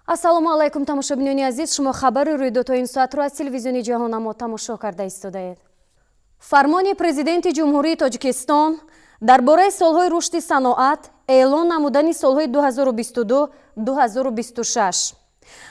Ассалому алайкум, тамошобинони азиз. Шумо хабари рӯйдодҳои ин соатро аз телевизиони Ҷаҳоннамо тамошо карда истодаед. Фармони Президенти Ҷумҳурии Тоҷикистон дар бораи солҳои рушди саноат эълон намудани солҳои 2022-2026.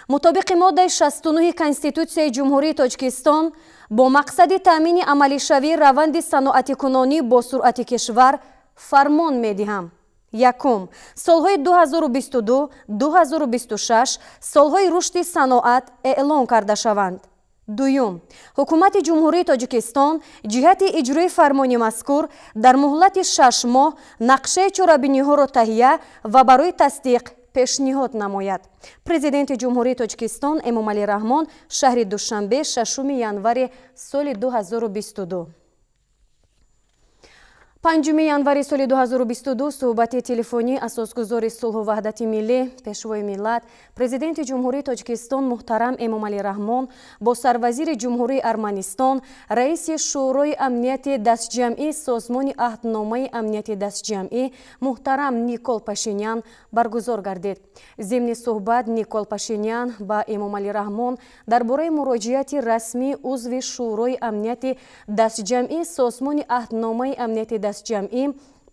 Мутобиқи моддаи 69 Конститутсияи Ҷумҳурии Тоҷикистон, бо мақсади таъмини амалишавии раванди саноатикунонӣ бо суръати кишвар фармон медиҳам: якум, солҳои 2022-2026 солҳои рушди саноат эълон карда шаванд. Дуюм, Ҳукумати Ҷумҳурии Тоҷикистон ҷиҳати иҷрои фармони мазкур дар муҳлати 6 моҳ нақшаи чорабиниҳоро таҳия ва барои тасдиқ пешниҳод намояд. Президенти Ҷумҳурии Тоҷикистон Эмомалӣ Раҳмон, шаҳри Душанбе, 6 январи соли 2022. 5 январи соли 2022 суҳбати телефонии Асосгузори сулҳу ваҳдати миллӣ, Пешвои миллат, Президенти Ҷумҳурии Тоҷикистон муҳтарам Эмомалӣ Раҳмон бо сарвазири Ҷумҳурии Арманистон, раиси Шӯрои амнияти дастҷамъии Созмони Аҳдномаи амнияти дастҷамъӣ муҳтарам Никол Пашинян баргузор гардид. Зимни суҳбат Никол Пашинян ба Эмомалӣ Раҳмон дар бораи муроҷиати расмии узви Шӯрои амнияти дастҷамъии Созмони Аҳдномаи амнияти дастҷамъӣ,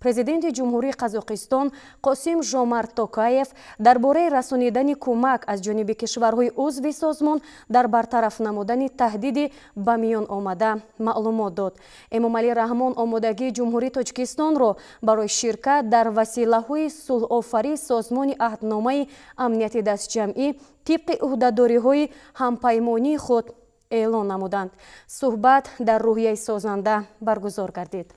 Президенти Ҷумҳурии Қазоқистон Қосим Жомарт Токаев дар бораи расонидани кӯмак аз ҷониби кишварҳои узви созмон дар бартараф намудани таҳдиди ба миён омада маълумот дод. Эмомалӣ Раҳмон омодагии Ҷумҳурии Тоҷикистонро барои ширкат дар василаҳои сулҳофарии Созмони Аҳдномаи амнияти дастҷамъӣ тибқи ӯҳдадориҳои ҳампаймонии худ эълон намуданд. Суҳбат дар рӯҳияи созанда баргузор гардид.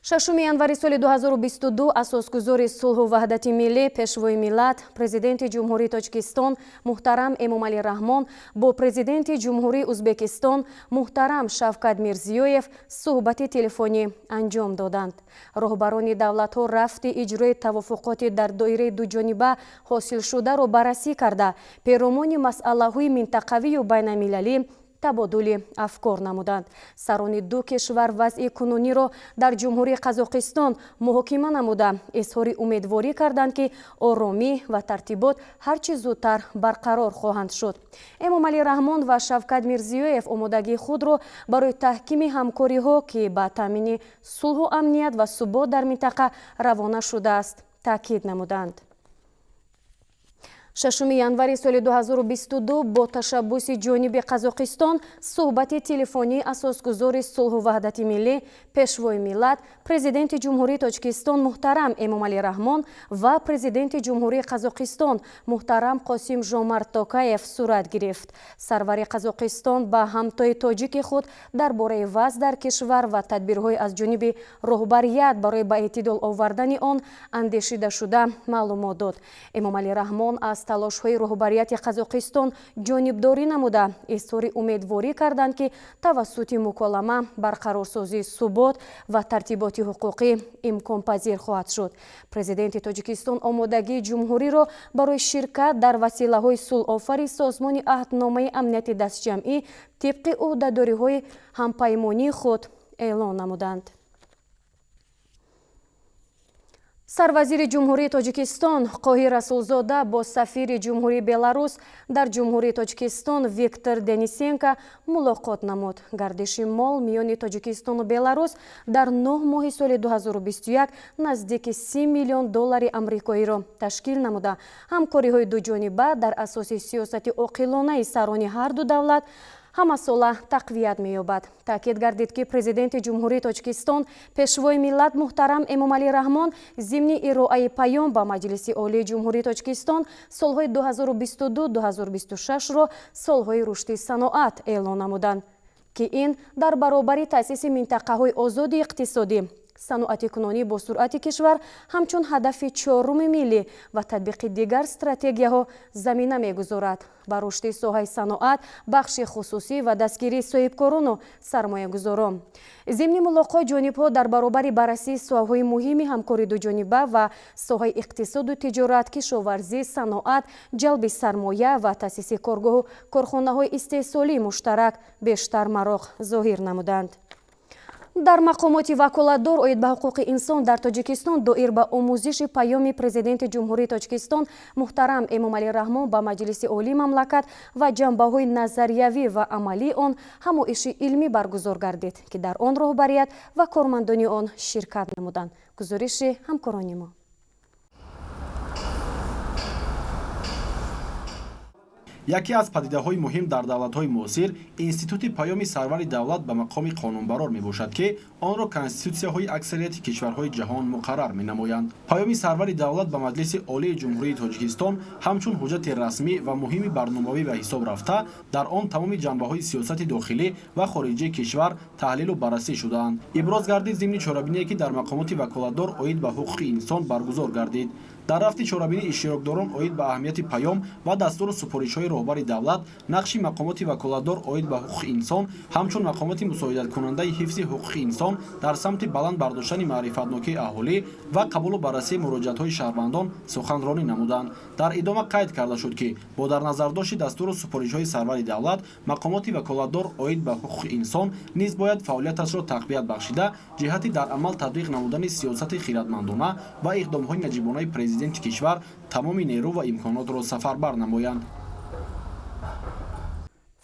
6 январи соли 2022 Асосгузори сулҳу ваҳдати миллӣ, Пешвои миллат, Президенти Ҷумҳурии Тоҷикистон муҳтарам Эмомалӣ Раҳмон бо Президенти Ҷумҳурии Ӯзбекистон муҳтарам Шавкат Мирзиёев суҳбати телефонӣ анҷом доданд. Роҳбарони давлатҳо рафти иҷрои тавофуқоти дар доираи дуҷониба ҳосилшударо баррасӣ карда, перомони масъалаҳои минтақавию байналмилалӣ табодули афкор намуданд. Сарони ду кишвар вазъи кунуниро дар Ҷумҳурии Қазоқистон муҳокима намуда, изҳори умедворӣ карданд, ки оромӣ ва тартибот ҳар чӣ зудтар барқарор хоҳанд шуд. Эмомалӣ Раҳмон ва Шавкат Мирзиёев омодагии худро барои таҳкими ҳамкориҳо, ки ба таъмини сулҳу амният ва субот дар минтақа равона шудааст, таъкид намуданд. 6 январи соли 2022 бо ташаббуси ҷониби Қазоқистон суҳбати телефонии Асосгузори сулҳу ваҳдати миллӣ, Пешвои миллат, Президенти Ҷумҳурии Тоҷикистон муҳтарам Эмомалӣ Раҳмон ва Президенти Ҷумҳурии Қазоқистон муҳтарам Қосим Жомарт Токаев сурат гирифт. Сарвари Қазоқистон ба ҳамтои тоҷики худ дар бораи вазъ дар кишвар ва тадбирҳои аз ҷониби роҳбарият барои ба эътидол овардани он андешидашуда маълумот дод. Эмомалӣ Раҳмон аз талошҳои роҳбарияти Қазоқистон ҷонибдорӣ намуда, изҳори умедворӣ карданд, ки тавассути муколама барқарорсозии субот ва тартиботи ҳуқуқӣ имконпазир хоҳад шуд. Президенти Тоҷикистон омодагии ҷумҳуриро барои ширкат дар василаҳои сулҳофари Созмони Аҳдномаи амнияти дастҷамъӣ тибқи ӯҳдадориҳои ҳампаймонии худ эълон намуданд. Сарвазири Ҷумҳурии Тоҷикистон Қоҳир Расулзода бо сафири Ҷумҳурии Беларус дар Ҷумҳурии Тоҷикистон Виктор Денисенко мулоқот намуд. Гардиши мол миёни Тоҷикистону Беларус дар 9 моҳи соли 2021 наздики 30 миллион доллари амрикоиро ташкил намуда, ҳамкориҳои дуҷониба дар асоси сиёсати оқилонаи сарони ҳарду давлат ҳамасола тақвият меёбад. Таъкид гардид, ки Президенти Ҷумҳурии Тоҷикистон, Пешвои миллат муҳтарам Эмомалӣ Раҳмон зимни ироаи паём ба Маҷлиси Олии Ҷумҳурии Тоҷикистон солҳои 2022-2026-ро солҳои рушди саноат эълон намуданд, ки ин дар баробари таъсиси минтақаҳои озоди иқтисодӣ, саноатикунонии босуръати кишвар ҳамчун ҳадафи чоруми миллӣ ва татбиқи дигар стратегияҳо замина мегузорад. Ба рушди соҳаи саноат, бахши хусусӣ ва дастгирии соҳибкорону сармоягузорон. Зимни мулоқот ҷонибҳо дар баробари баррасии соҳаҳои муҳими ҳамкории дуҷониба ва соҳаи иқтисоду тиҷорат, кишоварзӣ, саноат, ҷалби сармоя ва таъсиси коргоҳу корхонаҳои истеҳсолии муштарак бештар мароқ зоҳир намуданд. Дар мақомоти ваколатдор оид ба ҳуқуқи инсон дар Тоҷикистон доир ба омӯзиши паёми Президенти Ҷумҳурии Тоҷикистон муҳтарам Эмомалӣ Раҳмон ба Маҷлиси Олии мамлакат ва ҷанбаҳои назариявӣ ва амалии он ҳамоиши илмӣ баргузор гардид, ки дар он роҳбарият ва кормандони он ширкат намуданд. Гузориши ҳамкорони мо. Яке аз падидаҳои муҳим дар давлатҳои муосир институти паёми сарвари давлат ба мақоми қонунбарор мебошад, ки онро конститутсияҳои аксарияти кишварҳои ҷаҳон муқаррар менамоянд. Паёми сарвари давлат ба Маҷлиси Олии Ҷумҳурии Тоҷикистон ҳамчун ҳуҷҷати расмӣ ва муҳими барномавӣ ба ҳисоб рафта, дар он тамоми ҷанбаҳои сиёсати дохилӣ ва хориҷии кишвар таҳлилу баррасӣ шудаанд. Иброз гардид зимни чорабиние, ки дар мақомоти ваколатдор оид ба ҳуқуқи инсон баргузор гардид. Дар рафти чорабинӣ иштирокдорон оид ба аҳамияти паём ва дастуру супоришҳои роҳбари давлат, нақши мақомоти ваколатдор оид ба ҳуқуқи инсон ҳамчун мақомоти мусоидаткунандаи ҳифзи ҳуқуқи инсон дар самти баланд бардоштани маърифатнокии аҳолӣ ва қабулу баррасии муроҷиатҳои шаҳрвандон суханронӣ намуданд. Дар идома қайд карда шуд, ки бо дар назардошти дастуру супоришҳои сарвари давлат мақомоти ваколатдор оид ба ҳуқуқи инсон низ бояд фаъолияташро тақвият бахшида, ҷиҳати дар амал татбиқ намудани сиёсати хиратмандона ва иқдомҳои наҷибонаи президенти кишвар тамоми нерӯ ва имконотро сафарбар намоянд.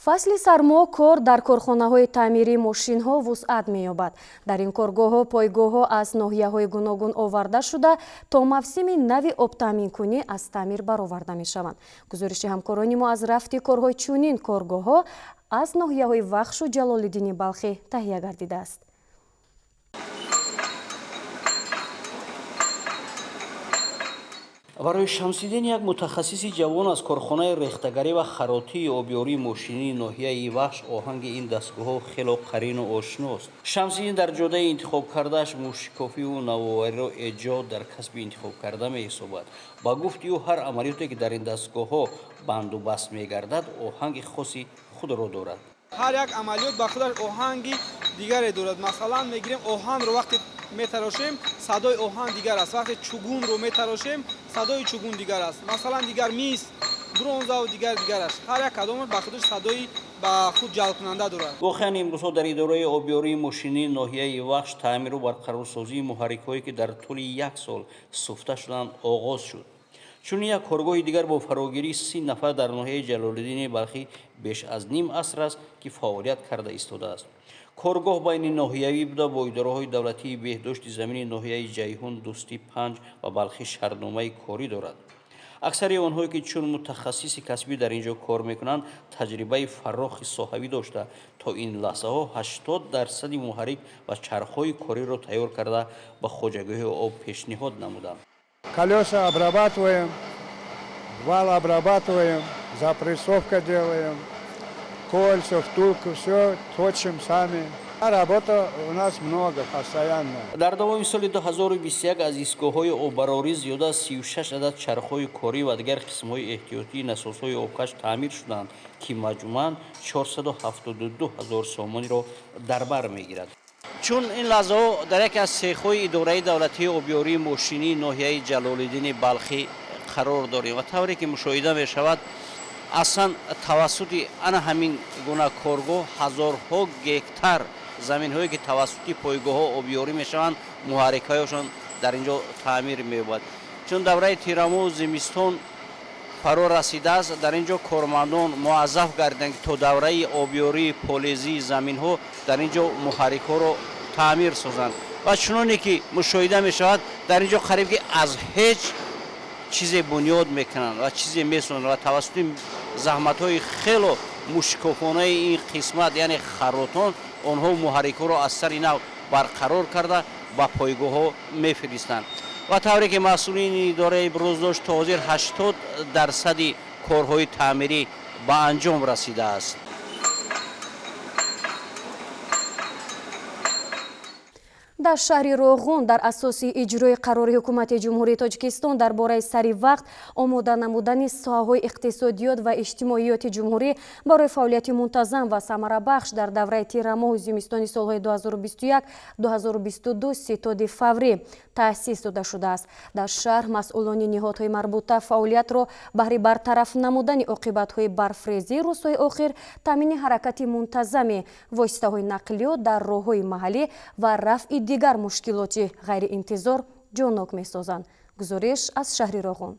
Фасли сармо кор дар корхонаҳои таъмирии мошинҳо вусъат меёбад. Дар ин коргоҳҳо пойгоҳҳо аз ноҳияҳои гуногун оварда шуда, то мавсими нави обтаъминкунӣ аз таъмир бароварда мешаванд. Гузориши ҳамкорони мо аз рафти корҳои чунин коргоҳҳо аз ноҳияҳои Вахшу Ҷалолиддини Балхӣ таҳия гардидааст. Барои Шамсиддин, як мутахассиси ҷавон аз корхонаи рехтагарӣ ва харотии обёрии мошинии ноҳияи Вахш, оҳанги ин дастгоҳҳо хело қарину ошност. Шамсиддин дар ҷодаи интихобкардааш мушикофиву навовариро эҷод дар касби интихобкарда меҳисобад. Ба гуфти ӯ, ҳар амалиёте, ки дар ин дастгоҳҳо банду баст мегардад, оҳанги хоси худро дорад. Ҳар як амалиёт ба худаш оҳанги дигаре дорад. Масалан, мегирем оҳанро, вақте метарошем, садои оҳан дигар аст, вақте чугунро метарошем, садои чугун дигар аст, масалан, дигар мис, бронзаву дигар дигараш. Ҳар як кадомаш ба худаш садои ба худ ҷалбкунанда дорад. Воқеан, имрӯзҳо дар идораи обёрии мошинии ноҳияи Вахш таъмиру барқарорсозии муҳаррикҳое, ки дар тӯли як сол суфта шуданд, оғоз шуд. Чунин як коргоҳи дигар бо фарогирии 30 нафар дар ноҳияи Ҷалолиддини Балхӣ беш аз ним аср аст, ки фаъолият карда истодааст. Коргоҳ байни ноҳиявӣ буда, бо идораҳои давлатии беҳдошти замини ноҳияи Ҷайҳун, Дӯстӣ, Панҷ ва Балхӣ шартномаи корӣ дорад. Аксари онҳое, ки чун мутахассиси касбӣ дар ин ҷо кор мекунанд, таҷрибаи фарохи соҳавӣ дошта, то ин лаҳзаҳо 80% муҳаррик ва чархҳои кориро тайёр карда, ба хоҷагиҳои об пешниҳод намуданд. Колеса обрабатываем, вал обрабатываем, запрессовка делаем, кольца, втулку, все точим сами. А работа у нас много, постоянно. Дар давоми соли 2021 аз истгоҳҳои оббарорӣ зиёда аз 36 адад чархҳои корӣ ва дигар қисмҳои эҳтиётии насосҳои обкаш таъмир шуданд, ки маҷмӯан 472 ҳазор сомониро дар бар мегирад. Чун ин лаҳзаҳо дар яке аз сехҳои идораи давлатии обёрии мошинии ноҳияи Ҷалолиддини Балхӣ қарор дорем ва тавре ки мушоҳида мешавад, аслан тавассути ана ҳамин гуна коргоҳ ҳазорҳо гектар заминҳое, ки тавассути пойгоҳҳо обёрӣ мешаванд, муҳаррикҳояшон дар ин ҷо таъмир меёбад. Чун давраи тирамоҳу зимистон фаро расидааст, дар ин ҷо кормандон муаззаф гардиданд, ки то давраи обёрии полезии заминҳо дар ин ҷо муҳаррикҳоро таъмир созанд. Ва чуноне ки мушоҳида мешавад, дар ин ҷо қариб ки аз ҳеҷ чизе бунёд мекунанд ва чизе месозанд ва тавассути заҳматҳои хело мушикофонаи ин қисмат, яъне харотон, онҳо муҳаррикҳоро аз сари нав барқарор карда, ба пойгоҳҳо мефиристанд. Ва тавре ки масъулини идора иброз дошт, то ҳозир 80% корҳои таъмирӣ ба анҷом расидааст. Дар шаҳри Роғун дар асоси иҷрои қарори Ҳукумати Ҷумҳурии Тоҷикистон дар бораи сари вақт омода намудани соҳаҳои иқтисодиёт ва иҷтимоиёти ҷумҳурӣ барои фаъолияти мунтазам ва самарабахш дар давраи тирамоҳу зимистони солҳои 2021-2022 ситоди фаврӣ таъсис дода шудааст. Дар шаҳр масъулони ниҳодҳои марбута фаъолиятро баҳри бартараф намудани оқибатҳои барфрезии рӯзҳои охир, таъмини ҳаракати мунтазами воситаҳои нақлиёт дар роҳҳои маҳаллӣ ва рафъи дигар мушкилоти ғайриинтизор ҷоннок месозанд. Гузориш аз шаҳри Роғун.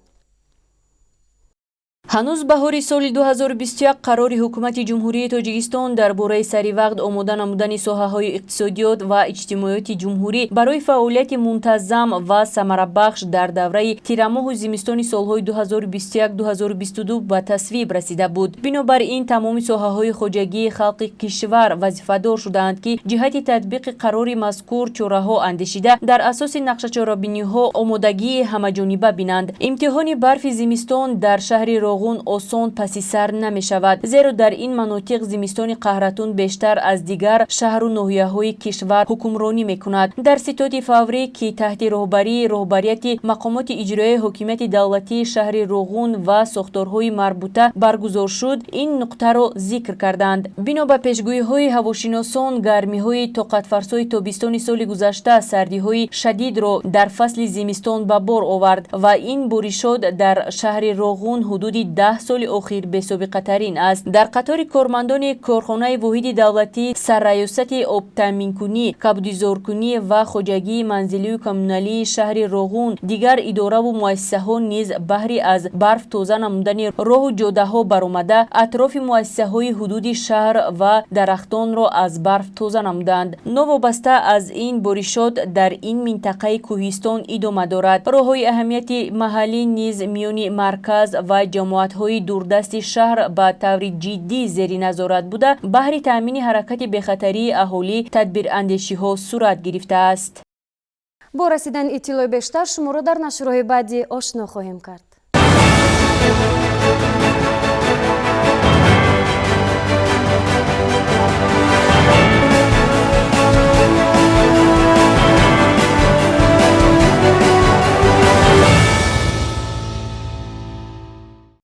Ҳанӯз баҳори соли 2021 қарори Ҳукумати Ҷумҳурии Тоҷикистон дар бораи саривақт омода намудани соҳаҳои иқтисодиёт ва иҷтимоиёти ҷумҳурӣ барои фаъолияти мунтазам ва самарабахш дар давраи тирамоҳу зимистони солҳои 2021-2022 ба тасвиб расида буд. Бинобар ин, тамоми соҳаҳои хоҷагии халқи кишвар вазифадор шудаанд, ки ҷиҳати татбиқи қарори мазкур чораҳо андешида, дар асоси нақшачорабиниҳо омодагии ҳамаҷониба бинанд. Имтиҳони барфи зимистон дар шаҳри Роғун осон паси сар намешавад, зеро дар ин манотиқ зимистони қаҳратун бештар аз дигар шаҳру ноҳияҳои кишвар ҳукмронӣ мекунад. Дар ситоди фаврӣ, ки таҳти роҳбарии роҳбарияти мақомоти иҷроияи ҳокимияти давлатии шаҳри Роғун ва сохторҳои марбута баргузор шуд, ин нуқтаро зикр карданд. Бино ба пешгӯиҳои ҳавошиносон, гармиҳои тоқатфарсои тобистони соли гузашта сардиҳои шадидро дар фасли зимистон ба бор овард ва ин боришот дар шаҳри Роғун ҳудуди 10 соли охир бесобиқатарин аст. Дар қатори кормандони корхонаи воҳиди давлатӣ Сарраёсати обтаъминкунӣ, кабудизоркунӣ ва хоҷагии манзилию коммуналии шаҳри Роғун, дигар идораву муассисаҳо низ баҳри аз барф тоза намудани роҳу ҷодаҳо баромада, атрофи муассисаҳои ҳудуди шаҳр ва дарахтонро аз барф тоза намуданд. Новобаста аз ин, боришот дар ин минтақаи кӯҳистон идома дорад. Роҳҳои аҳамияти маҳаллӣ низ миёни марказ ва ҷамоатҳои дурдасти шаҳр ба таври ҷиддӣ зери назорат буда, баҳри таъмини ҳаракати бехатарии аҳолӣ тадбирандешиҳо сурат гирифтааст. Бо расидани иттилои бештар шуморо дар нашрҳои баъдӣ ошно хоҳем кард.